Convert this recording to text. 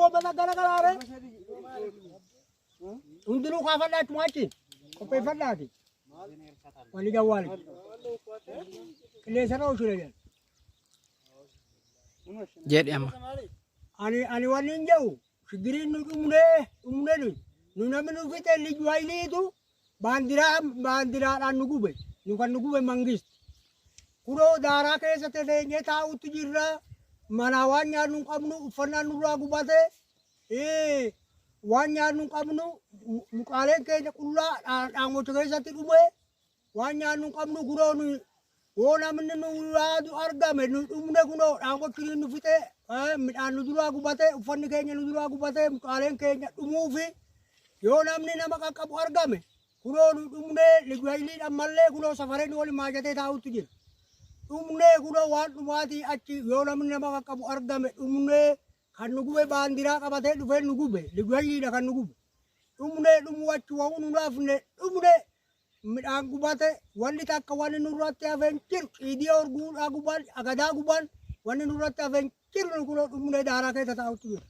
wabata gara garaare. Hundinuu kaafadhaa achuma achiin qopheeffadhaati. Wanni jawwaali. Qilleensarra oolchuudha jedhan. Jedhi amma. Ani wanni hin jedhu shigiriin nu dhumnee dhumne nu nu namni nu fixe liju hayiliitu baandiraa baandiraadhaan nu gube nu kan nu gube mangisti. Kunoo daaraa keessa teenyee taa'utti jirra. Manaa waan nyaannu hin qabnu uffannaan nurraa gubate. Waan nyaannu hin qabnu muqaaleen keenya qullaa dhaangocha keessatti dhume. Waan nyaannu hin qabnu kunoo nu yoo namni nu yaadu argame nu dhumne kunoo dhaangochi nu fixe midhaan nu duraa gubate uffanni keenya nu duraa gubate muqaaleen keenya dhumuufi yoo namni nama qaqqabu argame kunoo nu dhumne lijuayiliidhaan ammallee kunoo safareen waliin maajatee taa'utti jira. Dhumnee kunoo waan dhumaatii achi yoo namni nama qaqqabu argame dhumnee kan nu gube baandiraa qabatee dhufee nu gube lijuayiliidha kan nu gube. Dhumnee dhumuu achi wa'uu nu naafne dhumne midhaan gubate wanni takka wanni nurratti hafeen jiru ciidii orguudhaa guban agadaa guban wanni nurratti hafeen jiru nu kunoo dhumnee daaraa keessa taa'utti jira.